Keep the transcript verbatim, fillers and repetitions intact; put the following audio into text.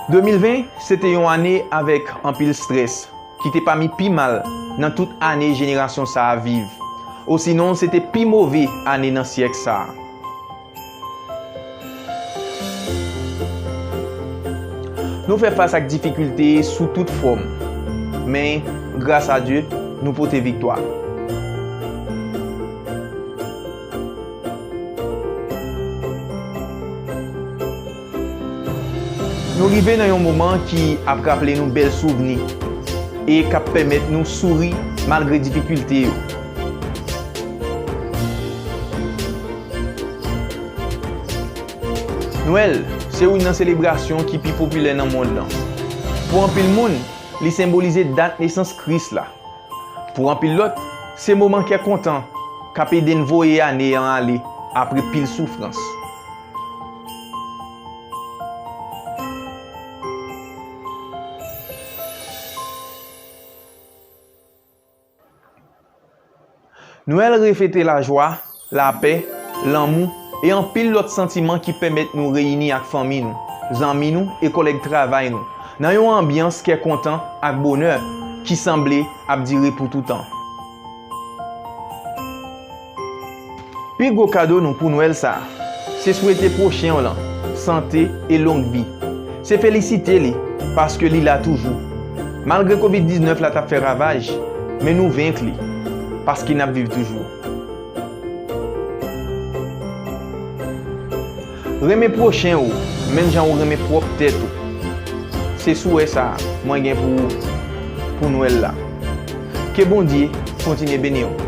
De mil ven se te yon ane avèk anpil estrès, ki te pami pi mal nan tout ane jenerasyon sa a viv. Osinon, se te pi move ane nan syèk sa a. Nou fè fas ak difikilte sou tout fòm, men, gras a Dye, nou pote viktwa. Nou rive nan yon moman ki ap raple nou bèl souvni e k ap pèmèt nou souri malgre difikilte yo. Nwèl se youn nan selebrasyon ki pi popilè nan mond lan. Pou anpil moun, li senbolize dat nesans Kris la. Pou anpil lòt, se moman kè kontan k ap ede n voye ane an ale apre pil soufrans. Nwèl reflete lajwa, lapè, lanmou, e anpil lòt santiman ki pèmèt nou reyini ak fanmi nou, zanmi nou e kòlèg travay nou nan yon anbyans kè kontan ak bonè ki sanble ap dire pou toutan. Pi gwo kado nou pou Nwèl sa a, se swete pwochen w lan sante e long vi. Se felisite li paske li la toujou. Malgre kovid diznèf la t ap fè ravaj, men nou venk li, paske n ap viv toujou. Renmen pwochen ou menm jan ou renmen pwòp tèt ou. Se souwè sa a mwen gen pou ou pou Nwèl la. Ke Bondye kontinye beni w.